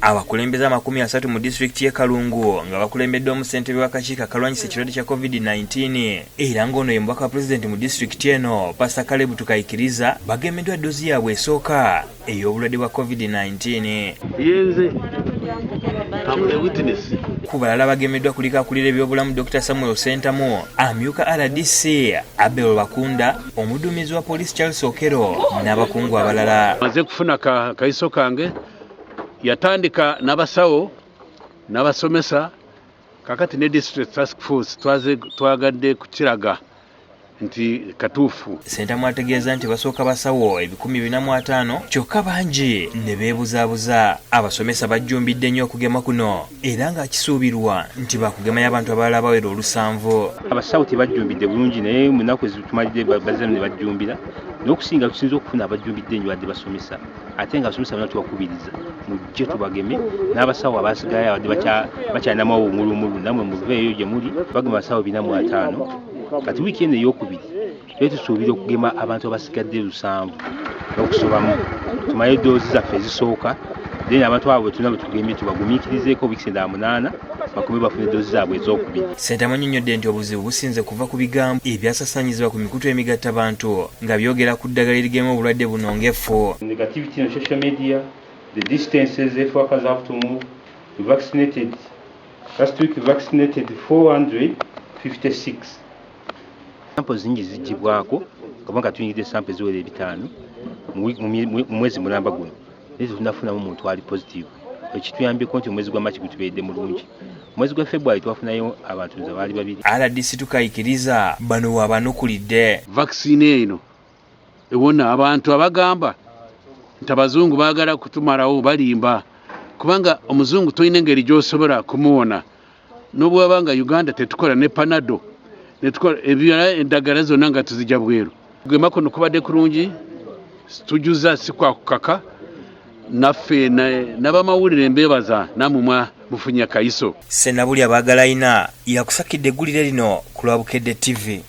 Abakulembeze 30 mu disitulikiti y'e Kalungu nga bakulembeddwamu ssentebe w'akakiiko akalwanyisa ekirwadde kya COVID-19 era ng'ono ye mubaka wa pulezidenti mu disitulikiti eno, Pasita Caleb Tukaikiriza, bagemeddwa ddoozi yaabwe esooka ey'obulwadde bwa COVID-19. Yenze am a witness. Ku balala abagemeddwa kuliko akulira ebyobulamu Dr Samuel Sentamu, amyuka RDC Abel Bakunda, omuduumizi wa poliisi Charles Okello n'abakungu abalala. Maze kufuna kayiso kange, yatandika n'abasawo n'abasomesa, kakati ne district task force twaze twagadde kukiraga nti katuufu. Sentamu ategeeza nti basooka basawo 450 kyokka bangi ne beebuzaabuza. Abasomesa bajjumbidde nnyo okugema kuno era nga kisuubirwa nti bakugemayo abantu abalala abawera 7. Abasawo tebajjumbidde bulungi, naye mu nnaku ezitumalidde bazzeemu ne bajjumbira, n'okusinga tusinza okufuna abajjumbidde ennyo badde basomesa, ate nga abasomesa bonna tubakubiriza mujje tubageme, n'abasawo abasigayo abadde bakyalinamu obumulumulu nammwe muveeyo gye muli. Bagema abasawo 450, kati wiiki eno ey'okubiri tuba tusuubira okugema abantu abasigadde 7 n'okusobamu, tumale doozi zaffe ezisooka, then abantu abo bwe tulina bwe tugemye tubagumiikirizeeko wiiki endala 8 bakome bafune doozi zaabwe ez'okubiri. Ssentamu annyonnyodde nti obuzibu businze kuva ku bigambo ebyasasaanyizibwa ku mikutu emigattabantu nga byogera ku ddagala erigema obulwadde buno ng'effu. Negativity on social media, the distances health workers have to move. We vaccinated last week, we vaccinated 456. Samples nyingi ziggyibwako kubanga tuyingidde sample eziwera 500 mu mwezi mulamba guno, naye tetunnafunamu muntu ali positive. Ekituyambyeko nti omwezi gwa March gutubeeredde mulungi. Omwezi gwa February twafunayo abantu nze baali babiri. RDC Tukayikiriza bano wabanukulidde. Vaccine eno ewona abantu abagamba nti abazungu baagala kutumalawo balimba, kubanga omuzungu tolina engeri gy'osobola kumuwona n'obwaba nga Uganda tetukola ne Panado netukola ebirala, endagala zonna nga tuzijja bweru. Kugema kuno kubadde kulungi, tujuza si kwa kukaka naffe n'abamawulire mbeebaza nammwe mufunye akayiso. Ssenabulya Baagalayina yakusakidde eggulire lino ku lwa Bukedde TV.